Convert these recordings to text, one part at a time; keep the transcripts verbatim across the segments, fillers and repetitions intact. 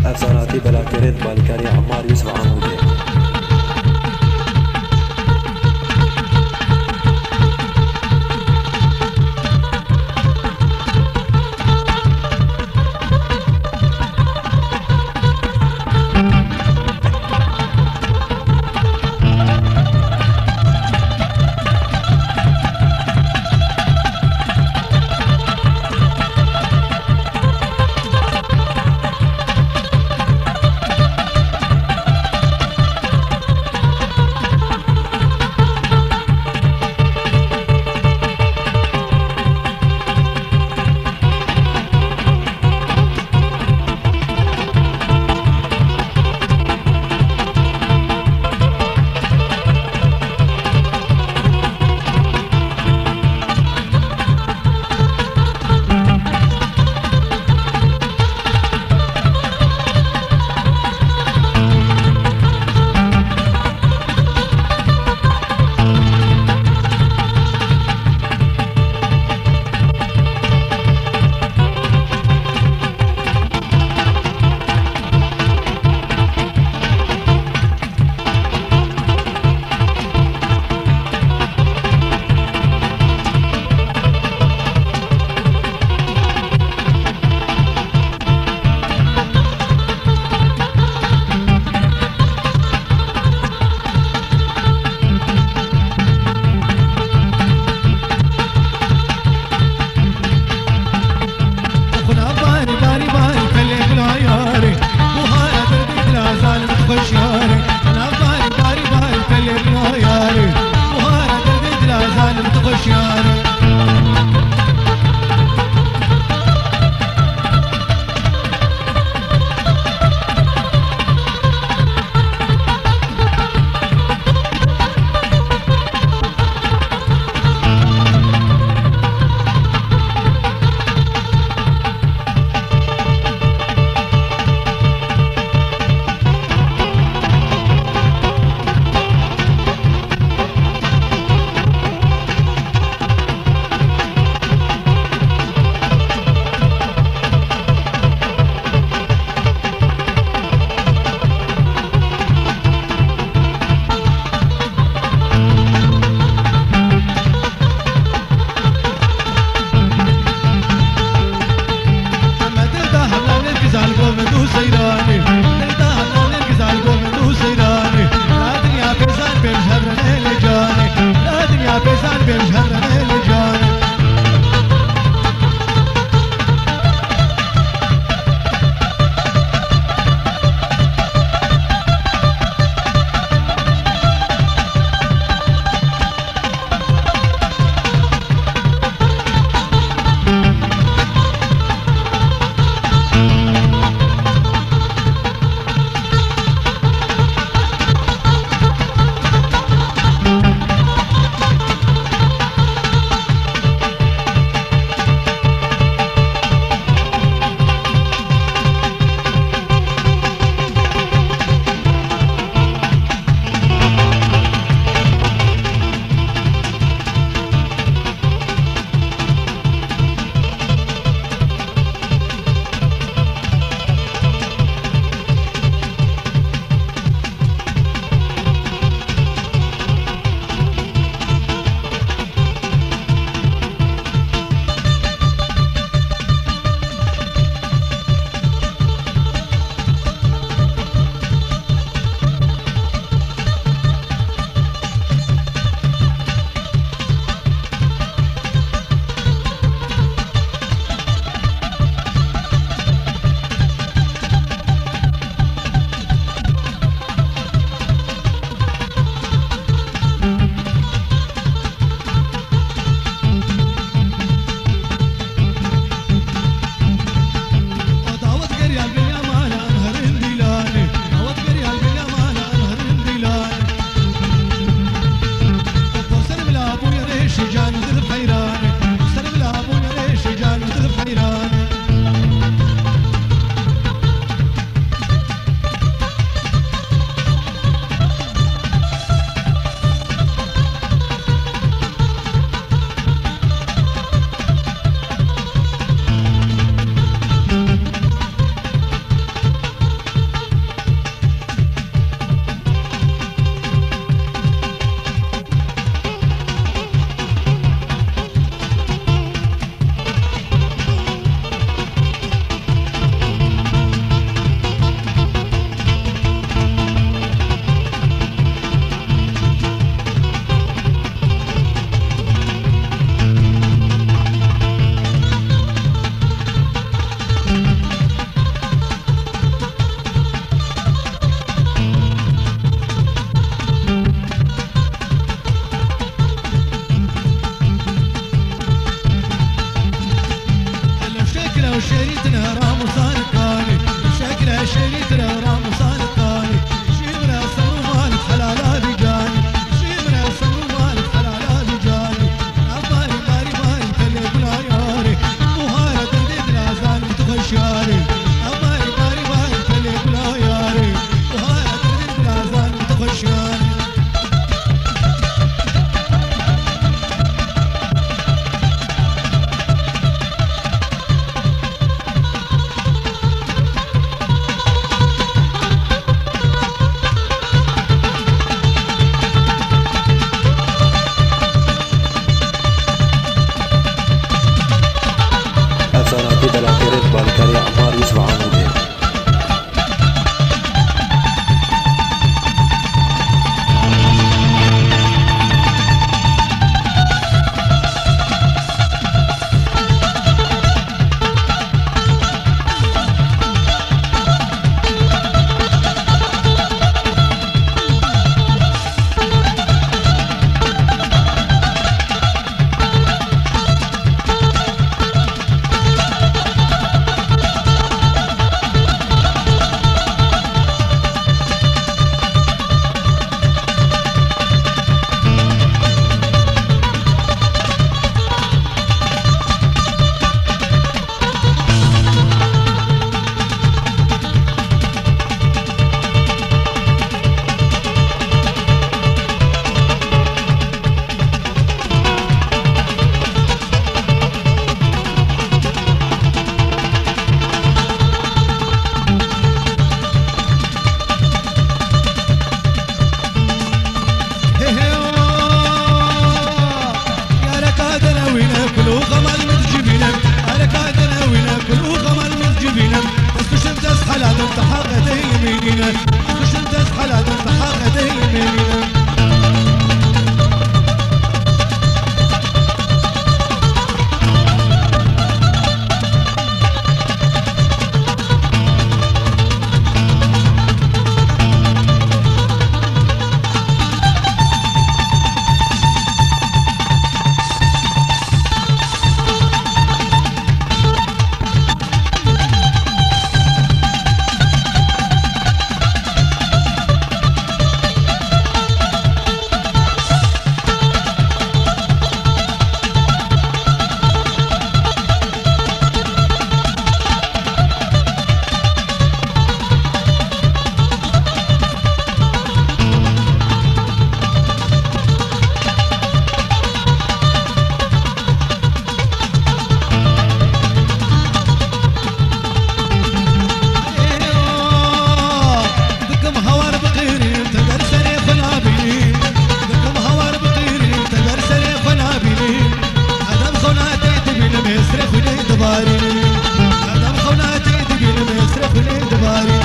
Ev zanatî belakirin bi alîkarî Ammar Yusuf Amûdê. Balîkarê Emmar Yusuf Amûdê. Dikim hawar bi qîrî, te ber serê xwe nabînî. Dikim hawar bi qîrî, te ber serê xwe nabînî. Edem xwe nate dibînim, hêsrê xwe lê dibarî. Edem xwe nate dibînim, hêsrê xwe lê dibarî.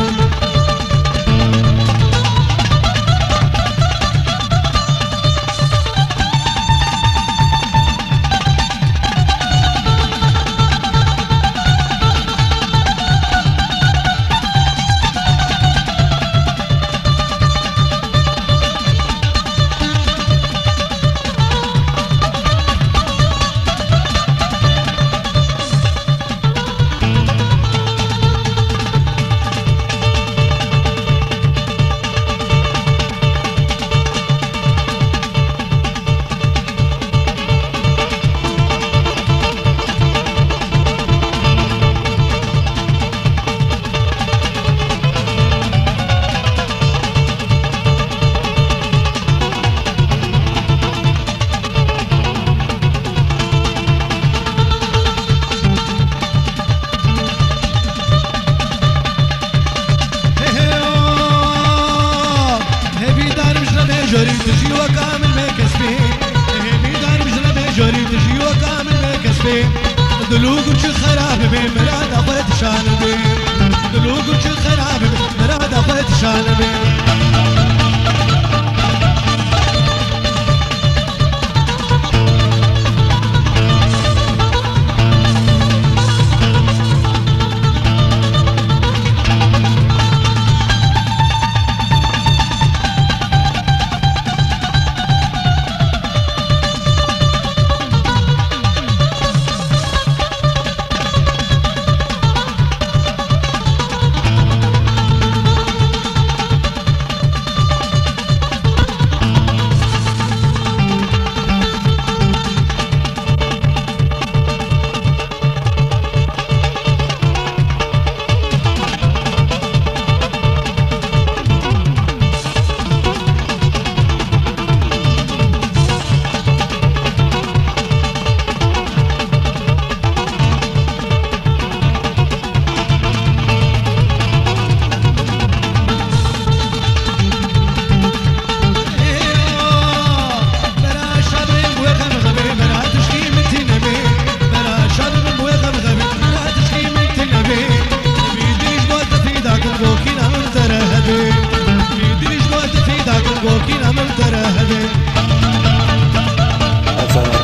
Hêvîdar im ji re bêjorî, tu jî weka min bê kesbê. Hêvîdar im ji re bêjorî, tu jî weka min bê kesbê. Dilû gurçik xera bibe, mirada xwe tişan be. Dilû gurçik xera bibe, mirada xwe tişan be.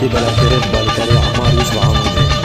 Belakerê, Belakerê Amar Yusuf Amûdê.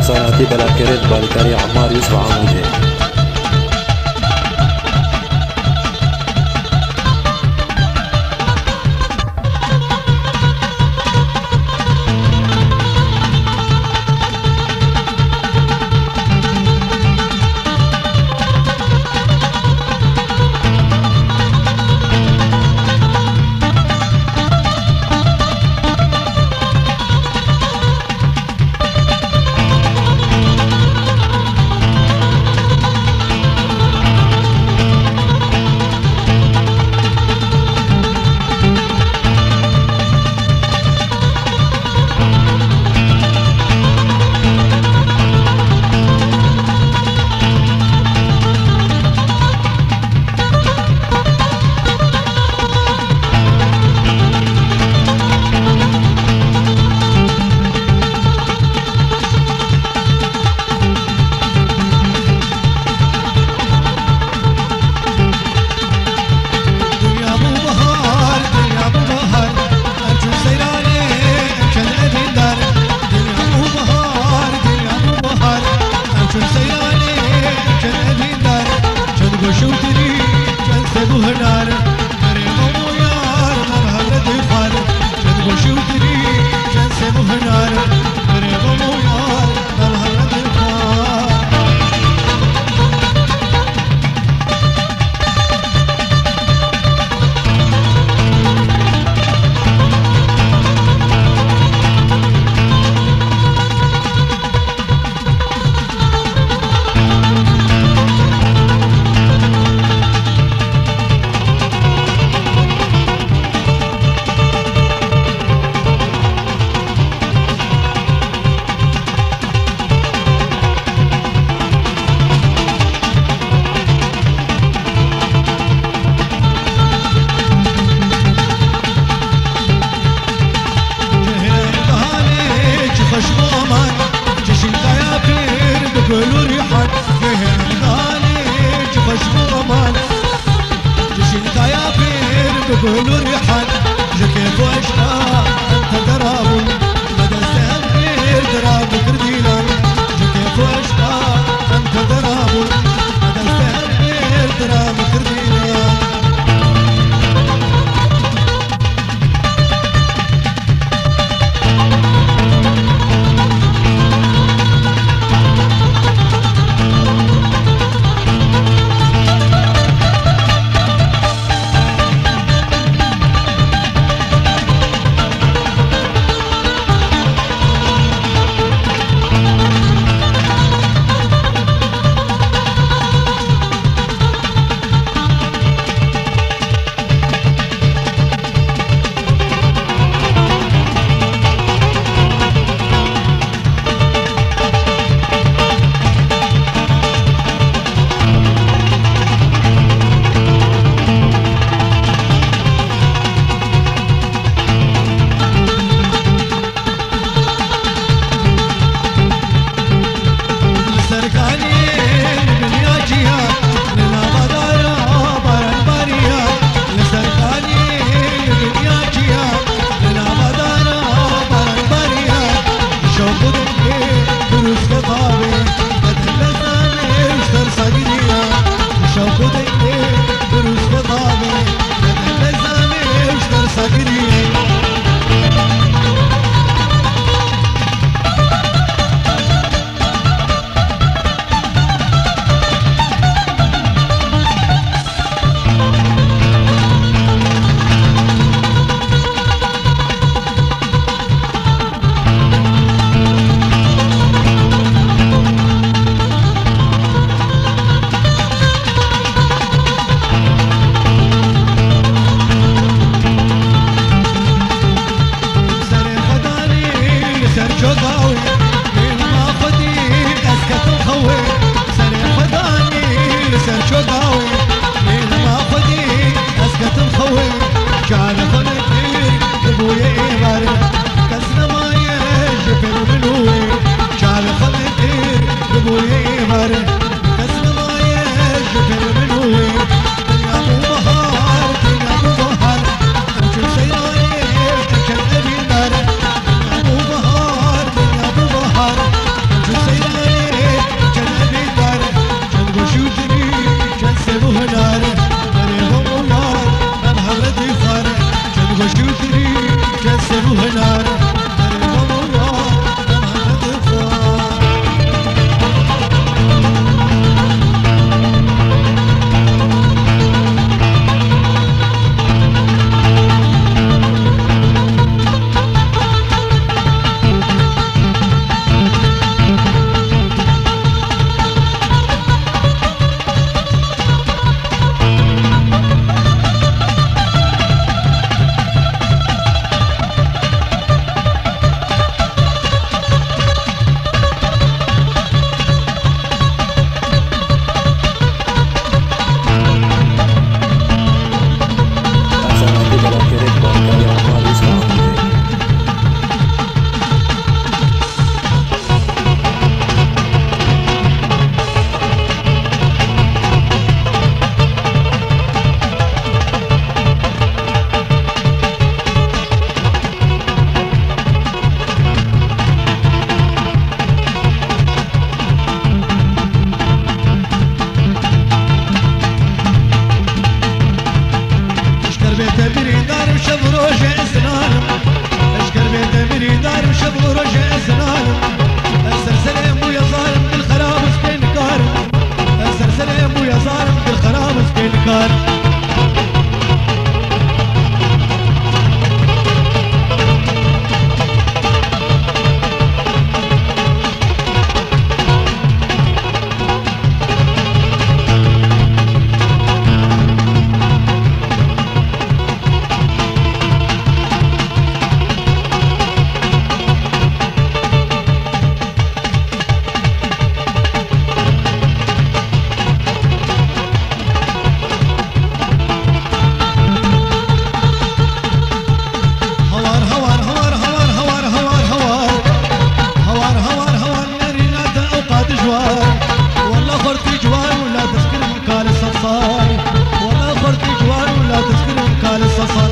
Sanatî belavkirê di balîkarî Emmar Yusuf Amîdê. Dinya bû bahar, dinya bû bahar, em çûn seyranê, em çend evîndar. Dinya bû bahar, dinya bû bahar, em çûn seyranê, em çend evîndar. Çend goşû tirî, çend sed û hinar. Berê Memo yar, me hevre dê xwar. Çend goşû tirî, çend sed û hinar. Berê Memo yar, me hevre dê xwar. Cihê em dihanê çi xweş bû aman, cişîn kaya pêr bi gul û rîhan. Cihê em dihanê çi xweş bû aman, cişîn kaya pêr bi gul û rîhan. Ji kêf û eşqa em tevdera bûn, me destê em pêr dira bi kirdîlan. Ji kêf û eşqa em tevdera bûn, me destê em pêr dira bi kirdîlan. Eşker bê te birîndar û şev û rojê ez dilalim. Eşker bê te birîndar û şev û rojê ez dilalim. Ez ser serê bûye zalim, dil xerab û spê nikarim. Ez ser serê bûye zalim, dil xerab û spê nikarim. Hawar, hawar, hawar, hawar, hawar, hawar, hawar. Hawar, hawar, hawar, nerîna te ew qad dijwar. Wela xortî ciwan û la destkirin kal sed sal. Wela xortî ciwan û la destkirin kal sed sal.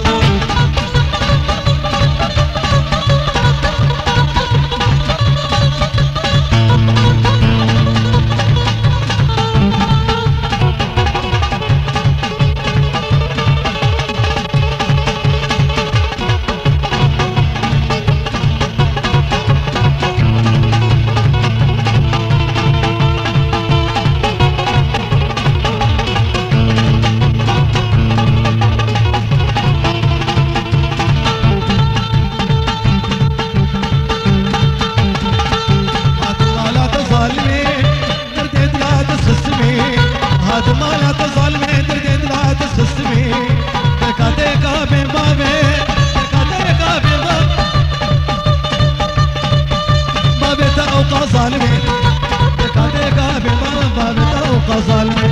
Derdê dila dest xistimî, hadim mala te zalimê, derdê dila dest xistimî. Teka teka bê bavê, teka teka bê bavê. Bavê te ewqa zalimê, teka teka bê bavê, bavê te ewqa zalimê.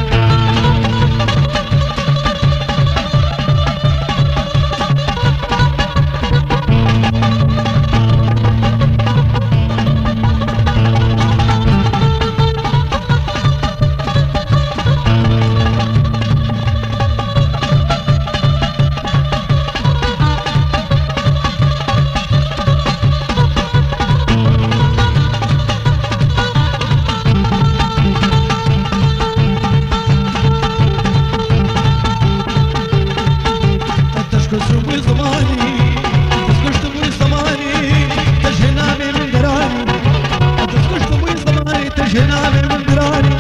Te şkuştum wî zemanî, te şkuştum wî zemanî, te ji navê min deranî. Te şkuştum wî zemanî, te ji navê min deranî.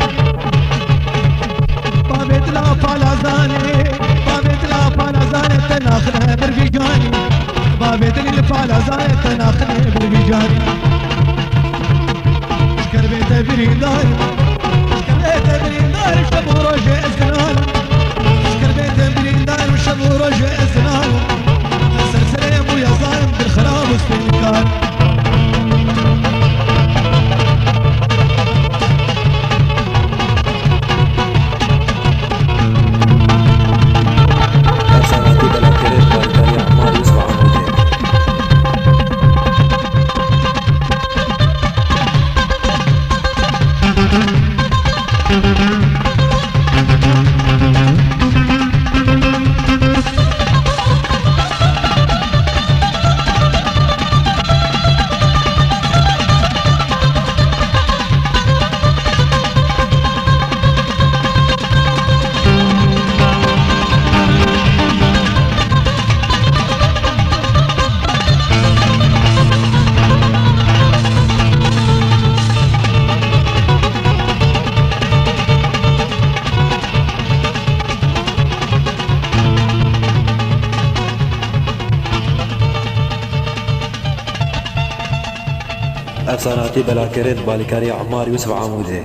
Bavê dila palazanê, bavê dila palazanê, te naxine bir vîcanî. Bavê dilî palazanê, te naxine bir vîcanî. Eşker bê te birîndar, eşker bê te birîndar, şev û rojê ez dilalim. Eşker bê te birîndar, şev û rojê ez dilalim. Ez ser serê bûye zalim, dil xerab û spênikar. Efsanatî belakirin balîkarî Ammar Yûsif Amûdê.